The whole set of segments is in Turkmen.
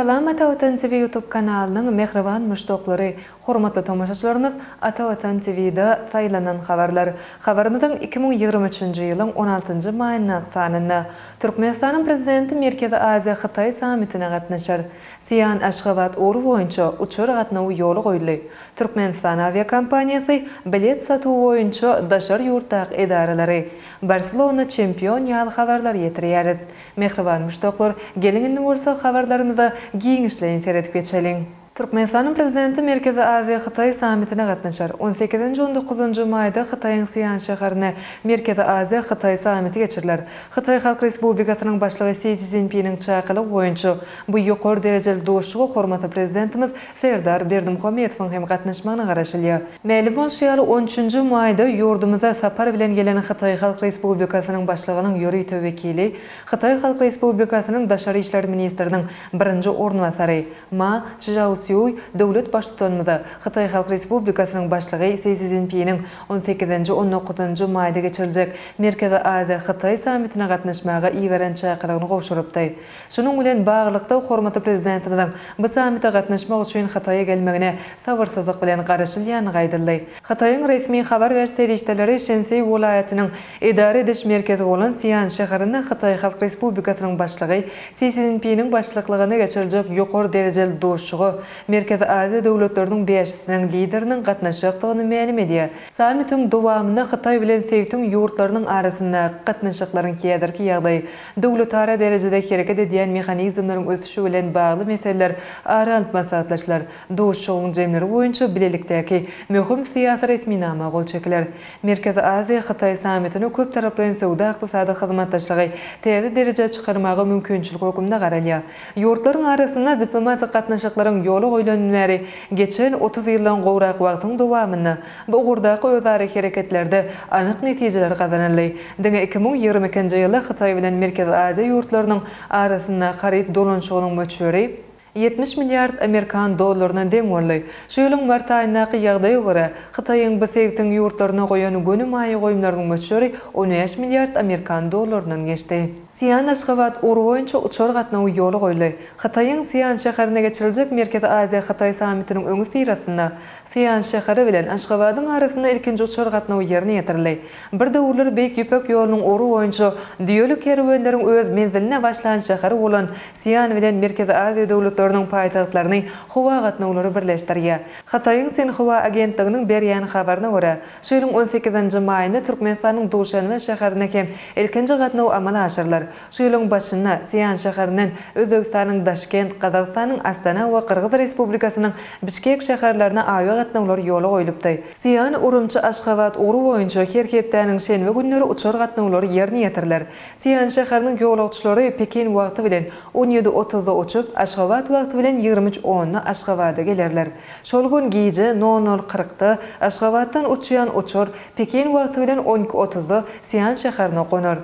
Salam Ata Watan TV YouTube kanalynyň mähriban muşdaklary, hormatly tomaşaçylarymyz Ata Watan TV-da saýlanan habarlar. Habarymyzyň 2023-nji ýylyň on altynjy maýyndaky sanynda Türkmenistanyň Prezidenti Merkezi Aziýa Hytaý sammitine gatnaşar. Sian Aşgabat ugry boýunça uçar gatnawy ýola goýuldy. Türkmenistan awiakompaniýasy bilet satuwy boýunça daşary ýurtdaky edaralary Barselona çempion ýaly habarlary ýetirýäris. Mähriban muşdaklar, geliň indi bolsa habarlarymyza giňişleýin seredip geçeliň. Türkmenistanyň Prezidenti Merkezi Aziýa-Hytaý sammitine gatnaşar. On sekizinji-on dokuzynjy maýda Hytaýyň Sian şäherinde Merkezi Aziýa-Hytaý sammiti geçiriler. Hytaý Halk Respublikasynyň Başlygy Si Szinpiniň çakylygy boýunça bu ýokary derejeli duşuşyga hormatly Prezidentimiz Serdar Berdimuhamedowyň hem gatnaşmagyna garaşylýar. Mälim bolşy ýaly, on üçünji maýda ýurdumyza sapar bilen gelen Hytaý Halk Respublikasynyň Başlygynyň ýörite wekili, Hytaý Halk Respublikasynyň Daşary işler ministriniň birinji orunbasary Ma Çžaosýuý döwlet Baştutanymyza Hytaý Halk Respublikasynyň Başlygy Si Szinpiniň on sekizinji, on dokuzynjy maýda geçiriljek Merkezi Aziýa, Hytaý sammitine gatnaşmaga iberen çakylygyny gowşurypdy. Şunuň bilen baglylykda, hormatly Prezidentimiziň bu sammite gatnaşmak üçin Hytaýa gelmegine sabyrsyzlyk bilen garaşylýandygy aýdyldy. Hytaýyň resmi habar beriş serişdeleri Şensi welaýatynyň edara ediş merkezi bolan Sian şäherinde Hytaý Halk Respublikasynyň Başlygy Si Szinpiniň başlyklygynda geçiriljek ýokary derejeli duşuşyga Merkezi Aziýa döwletleriniň bäşisiniň Lideriniň gatnaşjakdygyny mälim edýär. Sammitiň dowamynda Hytaý bilen sebitiň ýurtlarynyň arasyndaky gatnaşyklaryň häzirki ýagdaýy, döwletara derejede hereket edýän mehanizmleriň ösüşi bilen bagly meseleler ara alnyp maslahatlaşylar. Duşuşygyň jemleri boýunça bilelikdäki möhüm syýasy resminama gol çekiler. Merkezi Aziýa, Hytaý sammitine köptaraplaýyn söwda-ykdysady hyzmatdaşlygy täze derejä çykarmaga mümkinçilik hökmünde garalýar. Ýurtlaryň arasynda diplomatik gatnaşyklaryň ýola goýlanyndan bäri geçen 30 ýyldan gowrak wagtyň dowamynda bu ugurdaky özara hereketlerde anyk netijeler gazanyldy. Diňe 2022-nji ýylda Hytaý bilen Merkezi Aziýa ýurtlarynyň arasyndaky haryt dolanyşygynyň möçberi 70 milliard amerikan dollaryna deň boldy. Şu ýylyň mart aýyndaky ýagdaýa görä, Hytaýyň bu sebitiň ýurtlaryna goýan göni maýa goýumlarynyň möçberi 15 milliard amerikan dollaryndan geçdi. Sian-Aşgabat ugry boýunça uçar gatnawy ýola goýuldy. Hytaýyň Sian şäherinde geçiriljek Merkezi Aziýa-Hytaý sammitiniň öňüsyrasynda Sian şäheri bilen Aşgabadyň arasynda ilkinji uçar gatnawy ýerine ýetirildi. Bir döwürler Beýik Ýüpek ýolunyň ugry boýunça düýeli kerwenleriň öz menziline başlan şäheri bolan Sian bilen Merkezi Aziýa döwletleriniň paýtagtlaryny howa gatnawlary birleşdirýär. Hytaýyň Sinhua agentliginiň berýän habaryna görä, şu ýylyň on sekizinji maýynda Türkmenistanyň Duşanbe şäherine hem ilkinji gatnaw amala aşyrylar. Şu ýylyň başynda Sian şäherinden Özbegistanyň Daşkent, Gazagystanyň Astana we Gyrgyz Respublikasynyň Bişkek şäherlerine awia gatnawlar ýola goýlupdy. Sian, Urumçy, Aşgabat ugry boýunça her hepdäniň şenbe günleri uçar gatnawlary ýerine ýetiriler. Sian şäheriniň ýolagçylary Pekin wagty bilen on ýedi otuzda uçup, Aşgabat wagty bilen 23 onda Aşgabada gelerler. Şol gün gije nol nol kyrkda Aşgabatdan uçýan uçar Pekin wagty bilen on iki otuzda Sian şäherine gonar.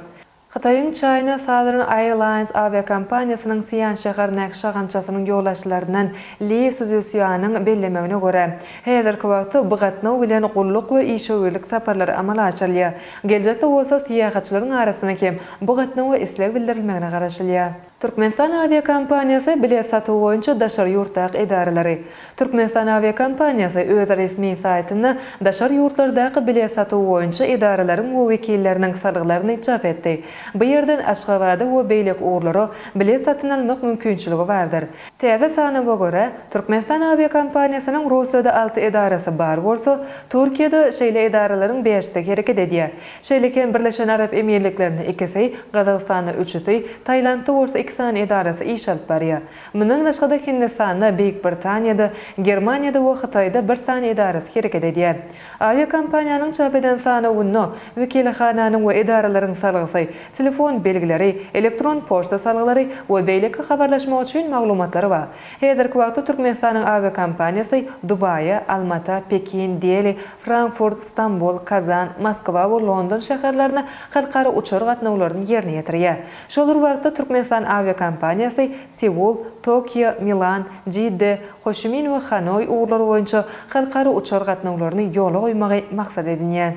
Hytaýyň China Southern Airlines awiakompaniýasynyň Sian şäherindäki şahamçasynyň ýolbaşçylaryndan Li Szýusýanyň bellemegine görä, häzirki wagtda bu gatnaw bilen gulluk we işewürlik saparlary amala aşyrylýar. Geljekde bolsa syýahatçylaryň arasynda hem bu gatnawa isleg bildirilmegine garaşylýar. Türkmenistan awiakompaniýasy bilet satuwy boýunça daşary ýurtdaky edaralary Türkmenistan awiakompaniýasy öz resmi saýtynda daşary ýurtlardaky bilet satuwy boýunça edaralaryň we wekilleriniň salgylaryny çap etdi. Bu ýerden Aşgabada we beýleki ugurlara bilet satyn almak mümkinçiligi bardyr. Täze sanawa görä, Türkmenistan awiakompaniýasynyň Russiýada alty edarasy bar bolsa, Türkiýede şeýle edaralaryň bäşisi hereket edýär. Şeýle hem Birleşen Arap Emirliklerinde ikisi, Gazagystanda üçüsi, Tailandda bolsa iki sany edarasy iş alyp barýar. Mundan başga-da Hindistanda, Beýik Britaniýada, Germaniýada we Hytaýda bir sany edarasy hereket edýär. Awiakompaniýanyň çap eden sanawynda wekilhananyň we edaralaryň salgysy, telefon belgileri, elektron poçta salgylary we beýleki habarlaşmak üçin maglumatlary bar. Häzirki wagtda Türkmenistanyň awiakompaniýasy Dubaýa, Almata, Pekin, Deli, Frankfurt, Stambul, Kazan, Moskwa we London şäherlerine halkara uçar gatnawlaryny ýerine ýetirýär. Şol bir wagtda Türkmenistan awiakompaniýasy Seul, Tokio, Milan, Jidde, Hoşimin we Hanoý ugurlary boýunça halkara uçar gatnawlaryny ýola goýmagy maksat edinýär.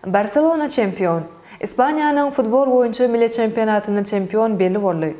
Barselona çempion. Ispaniýanyň futbol boýunça milli çempionatynda çempion belli boldy.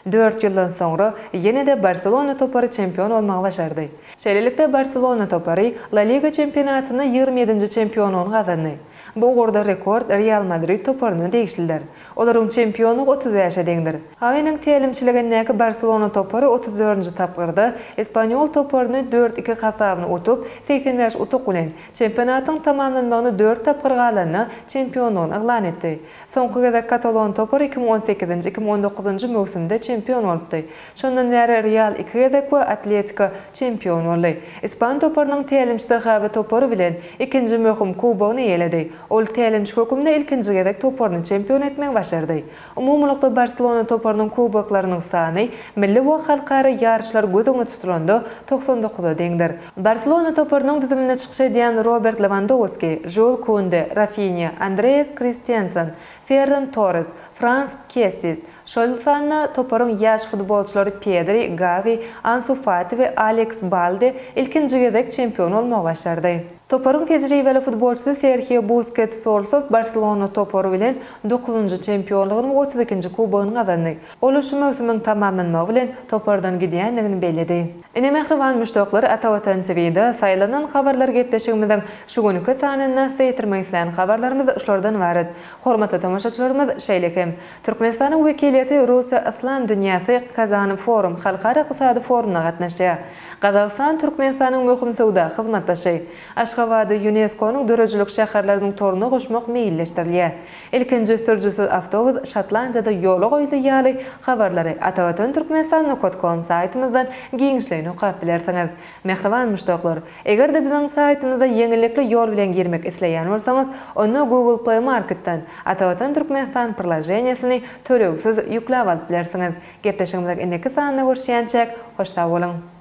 Dört ýyldan soňra ýene-de Barselona topary çempion bolmagy başardy. Şeýlelikde, Barselona topary La Liga çempionatynda ýigrimi ýedinji çempionlygyny gazandy. Bu ugurda rekord Real Madrid toparyna degişlidir. Olaryň çempionlygy 35-e deňdir. Hawiniň tälimçiligindäki Barselona topary otuz dördünji tapgyrda Espanyol toparyny dört iki hasabyna utup, 85 utuk bilen, çempionatyň tamamlanmagyna dört tapgyr galanda çempionlygyny yglan etdi. Soňky gezek katalon topary 2018-nji, 2019-njy möwsümde çempion bolupdy. Şondan bäri Real iki gezek we Atletiko çempion boldy. Ispan toparynyň tälimçisi Hawi topary bilen ikinji möhüm kubogyny eýeledi. Ol tälimçi hökmünde ilkinji gezek toparyny çempion etmegi başardy. Umumylykda Barselona toparynyň kuboklarynyň sany milli we halkara ýaryşlar göz öňünde tutulanda 99-a deňdir. Barselona toparynyň düzüminde çykyş edýän Robert Lewandowski, Žul Kunde, Rafinýa, Andreas Kristensen, Ferran Torres, Frans Kessis, şol sanda toparyň ýaş futbolçylary Pedri, Gawi, Ansu Fati we Aleks Balde ilkinji gezek çempion bolmagy başardy. Toparyň tejribeli futbolçysy Serhio Buskets bolsa Barselona topary bilen dokuzynjy çempionlygyny we 32-nji kubogyny gazandy. Ol şu möwsümiň tamamlanmagy bilen topardan gidýändigini belledi. Ine mähriban muşdaklar Atavatan TV-de saýlanan habarlar gepleşigimiziň şu günki sanynda size ýetirmek islän habarlarymyz şulardan ybarat. Hormatly tomaşaçylarymyz şeýle hem Türkmenistanyň wekiliýeti Russiýa Yslam dünýäsi Kazan Forum halkara ykdysady forumyna gatnaşýar. Gazagystan Türkmenistanyň möhüm söwda hyzmatdaşy. Aşgabady ÝUNESKO-nyň döredijilik şäherleriniň toruna goşmak meýilleşdirilýär. Ilkinji sürüjisiz awtobus Şotlandiýada ýola goýuldy ýaly habarlary Atavatan Türkmenistan nokat kom saýtymyzdan giňişleýin okap bilersiňiz. Mähriban muşdaklar, eger-de biziň saýtymyza ýeňillikli ýol bilen girmek isleýän bolsaňyz, onda Google Play Marketden Atavatan Türkmenistan priloženiýesini tölegsiz ýükläp alyp bilersiňiz. Gepleşigimiziň indiki sanynda görüşýänçäk, hoş sag boluň!